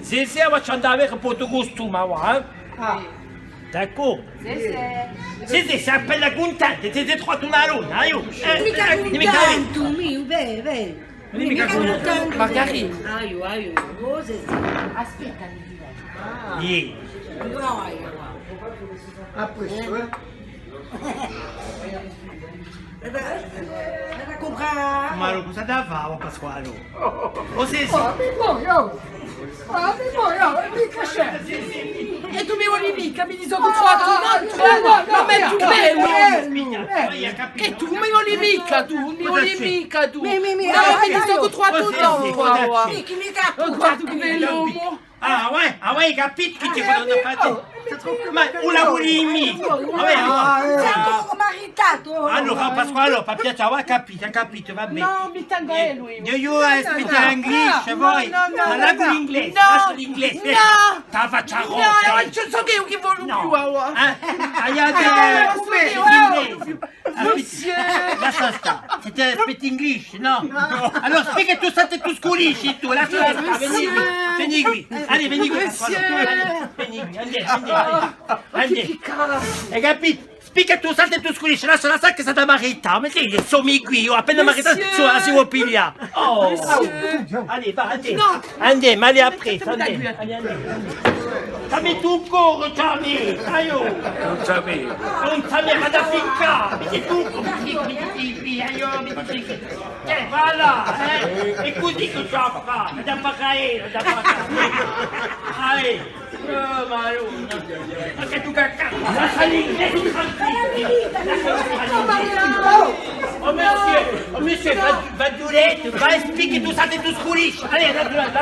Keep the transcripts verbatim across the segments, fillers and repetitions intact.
Zezè, avà ci andà à vede un pocu u to costume, avà, eh? Ah. D'accordu? Zezè. Zezè, sè appena cuntenta, Zezè, truvate una donna, aiò. Eh, mica eh, mica cuntenta, mì, bè, bè. Mica cuntenta. Margarita. Aiò, aiò. Oh, Zezè. Aspetta, mi dico. Ah. Iè. No, aiò. À prestu, eh? Vada à cumprà. Ma allora, cosa t'hà da fà, o Pasquale? O Zezè? Ah, mi vogliu! Ah, mi vogliu! Micca c'hè! È tù mi voli micca, mi dici chì tù, tù, tù, tù, ma tù bellu! È tù mi voli micca, tù, mi voli micca, tù! Mi, mi, mi, no, mi dici chì tù, tù, tù, tù, tù, tù, tù bellu! Ah, uè, ah, uè, hai capitu chì ti fannu fà? Ma ùn la voli micca. Ah, uè, ah, uè. Allora, Pasquale, allora, per piacè, hai capitu, hai capitu, va bè. No, mi tengu à ellu. Do you speak English, voi? No, no, no. Ma lascia l'inglese, lascia l'inglese. No. T'hà a faccia rossa. No, eiu sò eiu chì vogliu più, allora. Eh? Aiò, l'inglese. Monsieur! Lascia stà. C'était speak English, nò? Allora, speak to sat è to school English, tù, lascia stà, veni quì, veni quì. Allez, veni quì, Pasquale. Allez, veni quì, andemu, andemu, andemu. Andemu. Hai capitu? Speak to sat è to school English, lascia, lascia chì sò maritatu. Ma sì, sò micca eiu, appena maritatu, sò, a si vò piglià. Oh! Allez, và, andemu. Andemu, allez, après, andemu. Allez, andemu. Dammi u to corpu, dammi, aiò! Ùn sapia. Ùn sapia, ma da ficcà! Mi dici tù, mi dici, mi dici, aiò, mi dici. Eh, voilà, eh! È cusì chì ci hè da fà, da fà, da fà. Allez, oh, ma allora, ma chì tù cacca, lascia l'inglese tranquillu, lascia tranquillu. Oh, monsieur, oh, monsieur, va, va, va, speak to sat è to school English. Allez, là, là, là, là.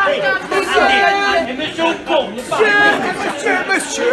Allez, allez, allez, monsieur Dupont. Monsieur, monsieur, monsieur.